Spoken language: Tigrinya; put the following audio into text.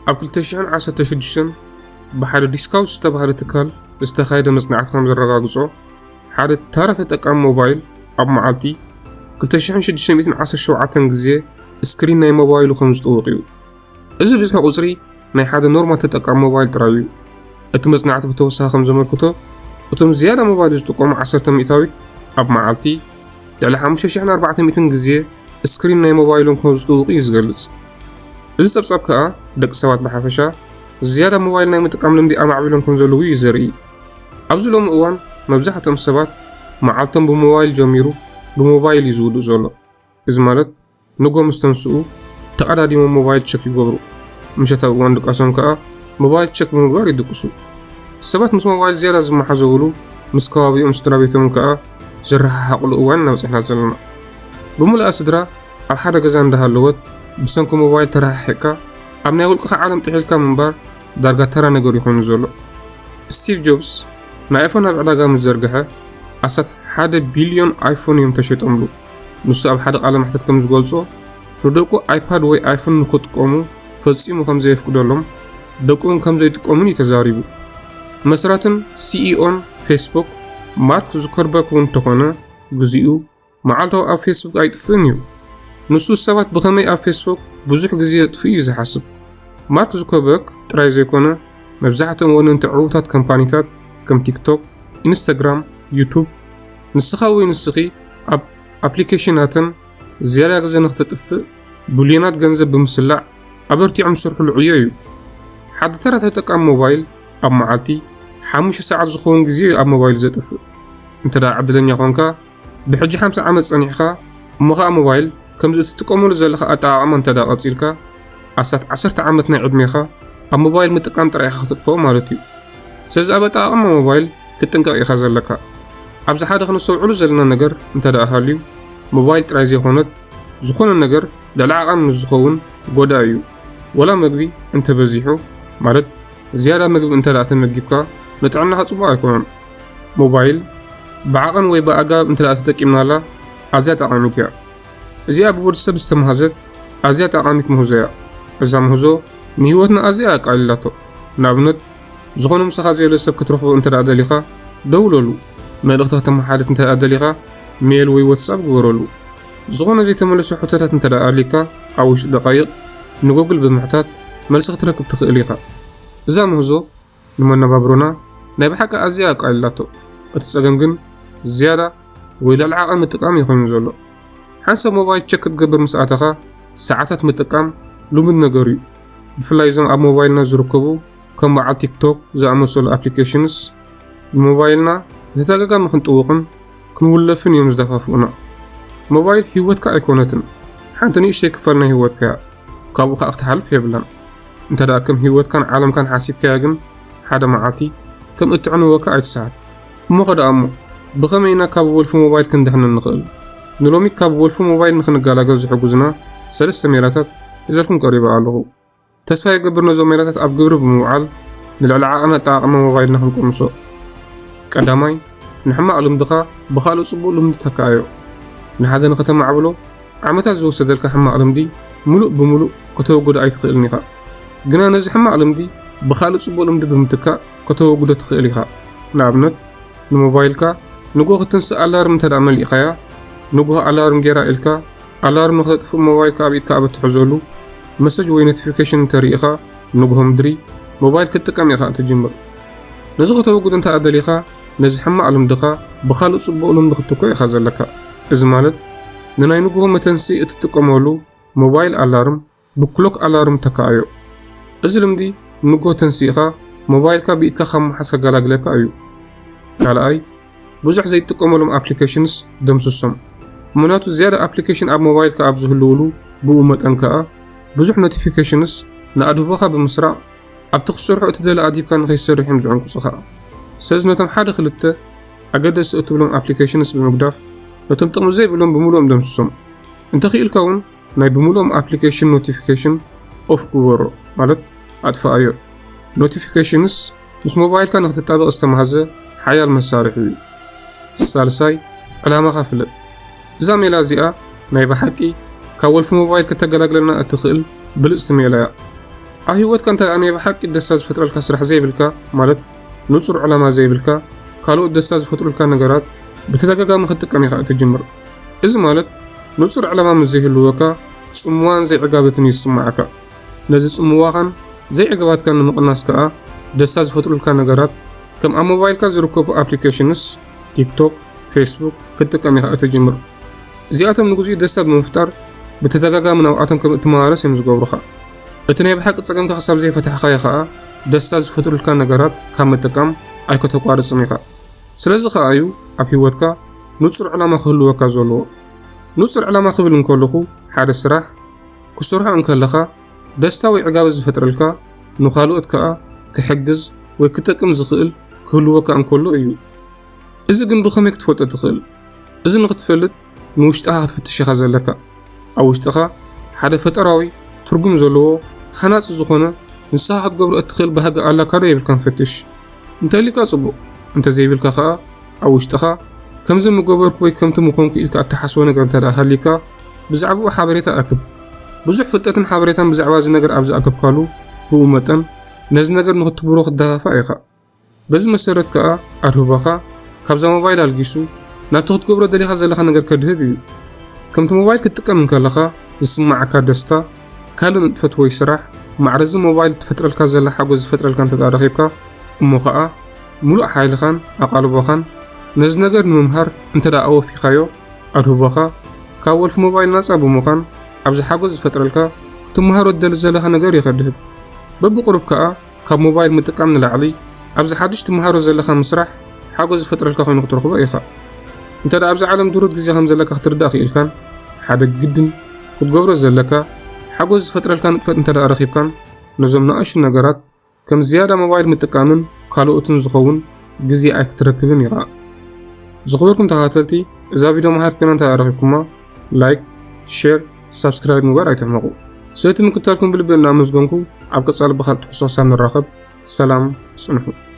ኣብ ክልተ ሽሕን ዓሰርተ ሽዱሽተን ብሓደ ዲስካውስ ዝተባህለ ትካል ዝተኻየደ መጽናዕቲ ከም ዘረጋግጾ፣ ሓደ ተራ ተጠቃሚ ሞባይል ኣብ መዓልቲ ክልተ ሽሕን ሽዱሽተ ሚእትን ዓሰርተ ሸውዓተን ግዜ ስክሪን ናይ ሞባይሉ ከም ዝጥውቕ እዩ። እዚ ብዝሒ ቁጽሪ ናይ ሓደ ኖርማል ተጠቃሚ ሞባይል ጥራይ እዩ። እቲ መጽናዕቲ ብተወሳኺ ከም ዘመልክቶ፣ እቶም ዝያዳ ሞባይል ዝጥቀሙ ዓሰርተ ሚእታዊት ኣብ መዓልቲ ልዕሊ ሓሙሽተ ሽሕን ኣርባዕተ ሚእትን ግዜ ስክሪን ናይ ሞባይሎም ከም ዝጥውቑ እዩ ዝገልጽ። እዚ ጸብጻብ ከኣ ደቂ ሰባት ብሓፈሻ ዝያዳ ሞባይል ናይ ምጥቃም ልምዲ ኣማዕቢሎም ከም ዘለዉ እዩ ዘርኢ። ኣብዚ ሎሚ እዋን መብዛሕትኦም ሰባት መዓልቶም ብሞባይል ጀሚሩ ብሞባይል እዩ ዝውድእ ዘሎ። እዚ ማለት ንጎ ምስ ተንስኡ ተቐዳዲሞም ሞባይል ቸክ ይገብሩ። ምሸት ኣብ እዋን ድቃሶም ከኣ ሞባይል ቸክ ብምግባር ይድቅሱ። ሰባት ምስ ሞባይል ዝያዳ ዝመሓዘውሉ ምስ ከባቢኦም ስድራ ቤቶምን ከኣ ዝረሓሓቕሉ እዋን ኢና በጺሕና ዘለና። ብምልኣ ስድራ ኣብ ሓደ ገዛ እንዳሃለወት ብሰንኪ ሞባይል ተረሓሒቕካ ኣብ ናይ ውልቅኻ ዓለም ጥሒልካ ምንባር ዳርጋ ተራ ነገር እዩ ኮይኑ ዘሎ። ስቲቭ ጆብስ ንኣይፎን ኣብ ዕዳጋ ምስ ዘርግሐ ኣስታት ሓደ ቢልዮን ኣይፎን እዮም ተሸይጦምሉ። ንሱ ኣብ ሓደ ቃለ መሕትት ከም ዝገልጾ፣ ንደቁ ኣይፓድ ወይ ኣይፎን ንክጥቀሙ ፈጺሙ ከም ዘየፍቅደሎም፣ ደቁ እውን ከም ዘይጥቀሙን እዩ ተዛሪቡ። መስራትን ሲኢኦን ፌስቡክ ማርክ ዙከርበርግ እውን እንተኾነ፣ ግዚኡ መዓልታዊ ኣብ ፌስቡክ ኣይጥፍእን እዩ። ንሱ ሰባት ብኸመይ ኣብ ፌስቡክ ብዙሕ ግዜ የጥፍኡ እዩ ዝሓስብ። ማርክ ዙከርበርግ ጥራይ ዘይኮነ፣ መብዛሕትኦም ወነንቲ ዕዉታት ካምፓኒታት ከም ቲክቶክ፣ ኢንስታግራም፣ ዩቱብ፣ ንስኻ ወይ ንስኺ ኣብ ኣፕሊኬሽናተን ዝያዳ ግዜ ንኽተጥፍእ ብልዮናት ገንዘብ ብምስላዕ ኣበርቲዖም ዝሰርሕሉ ዕዮ እዩ። ሓደ ተራ ተጠቃሚ ሞባይል ኣብ መዓልቲ ሓሙሽተ ሰዓት ዝኸውን ግዜ እዩ ኣብ ሞባይል ዘጥፍእ። እንተ ደኣ ዕድለኛ ኾንካ፣ ብሕጂ ሓምሳ ዓመት ጸኒሕካ፣ እሞ ኸኣ ሞባይል ከምዚ እትጥቀመሉ ዘለኻ ኣጠቓቕማ እንተ ደኣ ቀጺልካ፣ ኣስታት ዓሰርተ ዓመት ናይ ዕድሜኻ ኣብ ሞባይል ምጥቃም ጥራይ ኢኻ ክተጥፍኦ ማለት እዩ። ስለዚ ኣብ ኣጠቓቕማ ሞባይል ክትጥንቀቕ ኢኻ ዘለካ። ኣብዚ ሓደ ክነስተውዕሉ ዘለና ነገር እንተ ደኣ ሃልዩ፣ ሞባይል ጥራይ ዘይኮነት፣ ዝኾነ ነገር ልዕሊ ዓቐን ምስ ዝኸውን ጎዳኢ እዩ። ወላ መግቢ እንተ በዚሑ፣ ማለት ዝያዳ መግቢ እንተ ደኣ ተመጊብካ፣ ንጥዕናኻ ጽቡቕ ኣይኮነን። ሞባይል ብዓቐን ወይ ብኣገባብ እንተ ደኣ ተጠቂምናላ፣ ኣዝያ ጠቓሚት እያ። እዚኣ ብወዲ ሰብ ዝተመሃዘት ኣዝያ ጠቓሚት ምህዞ እያ። እዛ ምህዞ ንህይወትና ኣዝያ እያ ኣቃሊላቶ። ንኣብነት፣ ዝኾነ ምሳኻ ዘየለ ሰብ ክትረኽቦ እንተ ደኣ ደሊኻ፣ ደውለሉ። መልእኽቲ ከተመሓላልፍ እንተ ደኣ ደሊኻ፣ ሜል ወይ ዋትሳፕ ግበረሉ። ዝኾነ ዘይተመለሱ ሕቶታት እንተ ደኣ ኣልዩካ፣ ኣብ ውሽጢ ደቓይቕ ንጎግል ብምሕታት መልሲ ክትረክብ ትኽእል ኢኻ። እዛ ምህዞ ንመነባብሮና ናይ ብሓቂ ኣዝያ ኣቃሊላቶ። እቲ ጸገም ግን ዝያዳ ወይ ልዕሊ ዓቐን ምጥቃም እዩ ኮይኑ ዘሎ። ሓንሳብ ሞባይል ቸክ ክትገብር ምስ ኣተኻ፣ ሰዓታት ምጥቃም ልሙድ ነገር እዩ። ብፍላይ እዞም ኣብ ሞባይልና ዝርከቡ ከም በዓል ቲክቶክ ዝኣመሰሉ ኣፕሊኬሽንስ፣ ንሞባይልና ብተደጋጋሚ ክንጥውቕን ክንውለፍን እዮም ዝደፋፍኡና። ሞባይል ህይወትካ ኣይኮነትን፣ ሓንቲ ንእሽተይ ክፋል ናይ ህይወትካ እያ። ካብኡ ኸኣ ክትሓልፍ የብላን። እንተ ደኣ ከም ህይወትካን ዓለምካን ሓሲብካያ ግን፣ ሓደ መዓልቲ ከም እትዕንወካ ኣይትስሓት። እሞ ኸ ደኣ እሞ፣ ብኸመይ ኢና ካብ ወልፊ ሞባይል ክንድሕን እንኽእል? ንሎሚ ካብ ወልፊ ሞባይል ንኽንገላገል ዝሕግዙና ሰለስተ ሜላታት ሒዘልኩም ቀሪበ ኣለኹ። ተስፋ ይገብር ነዞም ሜላታት ኣብ ግብሪ ብምውዓል ንልዕሊ ዓቐን ኣጠቓቕማ ሞባይልና ክንቅንሶ። ቀዳማይ፣ ንሕማቕ ልምድኻ ብኻልእ ጽቡቕ ልምዲ ተካኣዮ። ንሓደ ንኸተማዕብሎ ዓመታት ዝወሰደልካ ሕማቕ ልምዲ ምሉእ ብምሉእ ከተወግዶ ኣይትኽእልን ኢኻ። ግና ነዚ ሕማቕ ልምዲ ብኻልእ ጽቡቕ ልምዲ ብምትካእ ከተወግዶ ትኽእል ኢኻ። ንኣብነት፣ ንሞባይልካ ንግሆ ክትንስእ ኣላርም እንተ ደኣ መሊእካያ፣ ንግሆ ኣላርም ጌራ ኢልካ ኣላርም ንኸተጥፍእ ሞባይልካ ኣብ ኢድካ ኣብ እትሕዘሉ፣ መሰጅ ወይ ኖቲፊኬሽን እንተ ርኢኻ፣ ንግሆ ምድሪ ሞባይል ክትጥቀም ኢኻ እትጅምር። ነዚ ከተወግዶ እንተ ደኣ ደሊኻ፣ ነዚ ሕማቕ ልምድኻ ብኻልእ ጽቡቕ ልምዲ ክትትክኦ ኢኻ ዘለካ። እዚ ማለት፣ ንናይ ንግሆ መተንስኢ እትጥቀመሉ ሞባይል ኣላርም ብክሎክ ኣላርም ተካኣዮ። እዚ ልምዲ ንግሆ ተንሲእኻ ሞባይልካ ብኢድካ ካብ ምሓዝ ከገላግለካ እዩ። ካልኣይ፣ ብዙሕ ዘይትጥቀመሎም ኣፕሊኬሽንስ ደምስሶም። ምኽንያቱ ዝያዳ ኣፕሊኬሽን ኣብ ሞባይልካ ኣብ ዝህልውሉ፣ ብኡ መጠን ከኣ ብዙሕ ኖቲፊኬሽንስ ንኣድህቦኻ ብምስራቕ ኣብቲ ክትሰርሖ እትደሊ ኣድሂብካ ንኸይትሰርሕ እዮም ዝዕንቁጹኻ። ስለዚ ነቶም ሓደ ክልተ ኣገደስቲ እትብሎም ኣፕሊኬሽንስ ብምግዳፍ፣ ነቶም ጥቕሚ ዘይብሎም ብምሉኦም ደምስሶም። እንተኽኢልካ እውን ናይ ብምሉኦም ኣፕሊኬሽን ኖቲፊኬሽን ኦፍ ግበሮ፣ ማለት ኣጥፍኣዮ። ኖቲፊኬሽንስ ምስ ሞባይልካ ንኽትጣበቕ ዝተማህዘ ሓያል መሳርሒ እዩ። ሳልሳይ፣ ዕላማኻ ፍለጥ። እዛ ሜላ እዚኣ ናይ ብሓቂ ካብ ወልፊ ሞባይል ከተገላግለና እትኽእል ብልጽቲ ሜላ እያ። ኣብ ህይወትካ እንታይ ኣነ ብሓቂ ደስታ ዝፈጥረልካ ስራሕ ዘይብልካ፣ ማለት ንጹር ዕላማ ዘይብልካ፣ ካልኦት ደስታ ዝፈጥሩልካ ነገራት ብተደጋጋሚ ክትጥቀም ኢኻ እትጅምር። እዚ ማለት ንጹር ዕላማ ምስ ዘይህልወካ ጽምዋን ዘይዕጋበትን ይስምዓካ። ነዚ ጽምዋኻን ዘይዕግባትካን ንምቕናስ ከኣ ደስታ ዝፈጥሩልካ ነገራት ከም ኣብ ሞባይልካ ዝርከቡ ኣፕሊኬሽንስ፣ ቲክቶክ፣ ፌስቡክ ክትጥቀም ኢኻ እትጅምር። እዚኣቶም ንግዚኡ ደስታ ብምፍጣር ብተደጋጋሚ ናብኣቶም ከም እትመላለስ እዮም ዝገብሩኻ። እቲ ናይ ብሓቂ ጸገምካ ክሳብ ዘይፈታሕካዮ ከኣ ደስታ ዝፈጥሩልካ ነገራት ካብ ምጥቃም ኣይከተቋርጽን ኢኻ። ስለዚ ከኣ እዩ ኣብ ህይወትካ ንጹር ዕላማ ክህልወካ ዘለዎ። ንጹር ዕላማ ክብል እንከለኹ ሓደ ስራሕ ክሰርሖ እንከለኻ ደስታ ወይ ዕጋበት ዝፈጥረልካ፣ ንኻልኦት ከኣ ክሕግዝ ወይ ክጠቅም ዝኽእል ክህልወካ እንከሎ እዩ። እዚ ግን ብኸመይ ክትፈልጦ ትኽእል? እዚ ንኽትፈልጥ ንውሽጥኻ ክትፍትሽ ኢኻ ዘለካ። ኣብ ውሽጥኻ ሓደ ፈጠራዊ ትርጉም ዘለዎ ሃናጺ ዝኾነ ንስኻ ክትገብሮ እትኽእል ባህጊ ኣላካ ዶ የብልካን ፈትሽ። እንተሊካ ጽቡቕ፣ እንተዘይብልካ ከኣ ኣብ ውሽጥኻ ከምዚ ምገበርኩ ወይ ከምቲ ምኾንኩ ኢልካ እትሓስቦ ነገር እንተ ደኣ ሃሊካ ብዛዕባኡ ሓበሬታ ኣክብ። ብዙሕ ፍልጠትን ሓበሬታን ብዛዕባ እዚ ነገር ኣብ ዝኣከብካሉ ብኡ መጠን ነዚ ነገር ንኽትግብሮ ክትደፋፋእ ኢኻ። በዚ መሰረት ከኣ ኣድህቦኻ ካብዛ ሞባይል ኣልጊሱ ናብቲ ክትገብሮ ደሊኻ ዘለኻ ነገር ከድህብ እዩ። ከምቲ ሞባይል ክትጥቀም እንከለኻ ዝስምዓካ ደስታ ካልእ ንጥፈት ወይ ስራሕ ማዕረዚ ሞባይል እትፈጥረልካ ዘላ ሓጎስ ዝፈጥረልካ እንተ ደኣ ረኺብካ እሞ ኸኣ ምሉእ ሓይልኻን ኣቓልቦኻን ነዚ ነገር ንምምሃር እንተ ደኣ ኣወፊኻዮ ኣድህቦኻ ካብ ወልፊ ሞባይል ናጻ ብምዃን ኣብዚ ሓጎስ ዝፈጥረልካ ክትመሃሮ እትደሊ ዘለኻ ነገር እዩ ከድህብ። በብቑሩብ ከኣ ካብ ሞባይል ምጥቃም ንላዕሊ ኣብዚ ሓድሽ ትመሃሮ ዘለኻ ምስራሕ ሓጎስ ዝፈጥረልካ ኮይኑ ክትረኽቦ ኢኻ። እንተ ደኣ ኣብዚ ዓለም ድሩት ግዜ ከም ዘለካ ክትርዳእ ክኢልካን ሓደ ግድን ክትገብሮ ዘለካ ሓጎስ ዝፈጥረልካ ንጥፈት እንተ ደኣ ረኺብካን ነዞም ንኣሽቱ ነገራት ከም ዝያዳ ሞባይል ምጥቃምን ካልኦትን ዝኸውን ግዜ ኣይክትረክብን ኢኻ። ዝኽበርኩም ተኸታተልቲ እዛ ቪድዮ መሃሪት ኮይና እንተ ደኣ ረኺብኩማ ላይክ፣ ሼር፣ ሳብስክራይብ ምግባር ኣይትሕመቑ። ስለቲ ምክትታልኩም ብልቢ እናመስገንኩ ኣብ ቀጻሊ ብኻልእ ትሕዝቶ ክሳብ ንራኸብ ሰላም ጽንሑ።